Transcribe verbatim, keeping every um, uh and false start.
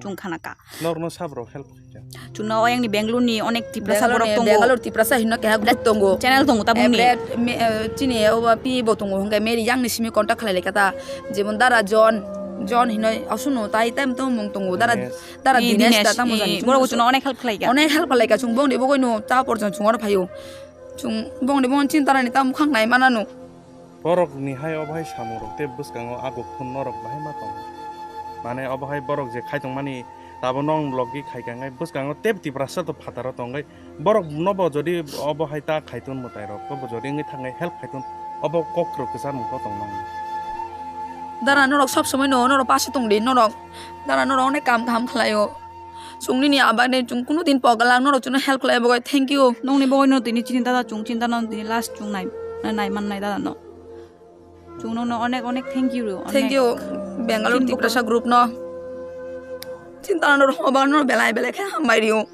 Chwng khana kha. Norokno sabrok help khaikha? Chwngno oyangni Bangalore ni onek Tiprasa borok tongo. Bangalore Tiprasa hino keha group tongo. Channel tongo tabukni. Chini oba pi bo tongo hwnkhai Mary yang ni simi contact khlai lai kha ta. Jemon dara John, John hino aswkno tai tam to mung tongo. Dara Dinesh. Dara Dinesh ta tamo jani. Borok chwngno onek help khlai kha. Onek help khlai kha chwng bongni bogoi no ta porjon chwng oro phaio. Chwng bongni bongni chinta rani ta mukhang nai manano. Borok ni hai obo hai samung rok tei bwskango aguk thun norok bahai ma tongo. Mane obo hai borok je khai tongmani tabo nong logi khai kangai bwskango tei Tiprasa to phataro tongwi borok nobo jodi obo hai ta khai tun mwtai rok to bo jodi wngwi thangai help khai tun obo kok rok kwchar mung to tong nang. Dara norok sob somoi no norok pase tong di norok. Dara norok onek kam kaham khlaio. Chwng nini abak de chwng kunu din pogalak norok chwngno help khlai bagwi thank you. Nongni bagwi no tini chini dada chwng chini dada no tini last chwng nai nai man nai dada no. Chwng nongno onek onek thank you rio. Thank you Bangalore Tiprasa group no. Chini dada no rohor bagwi no belai belai khe hambai rio.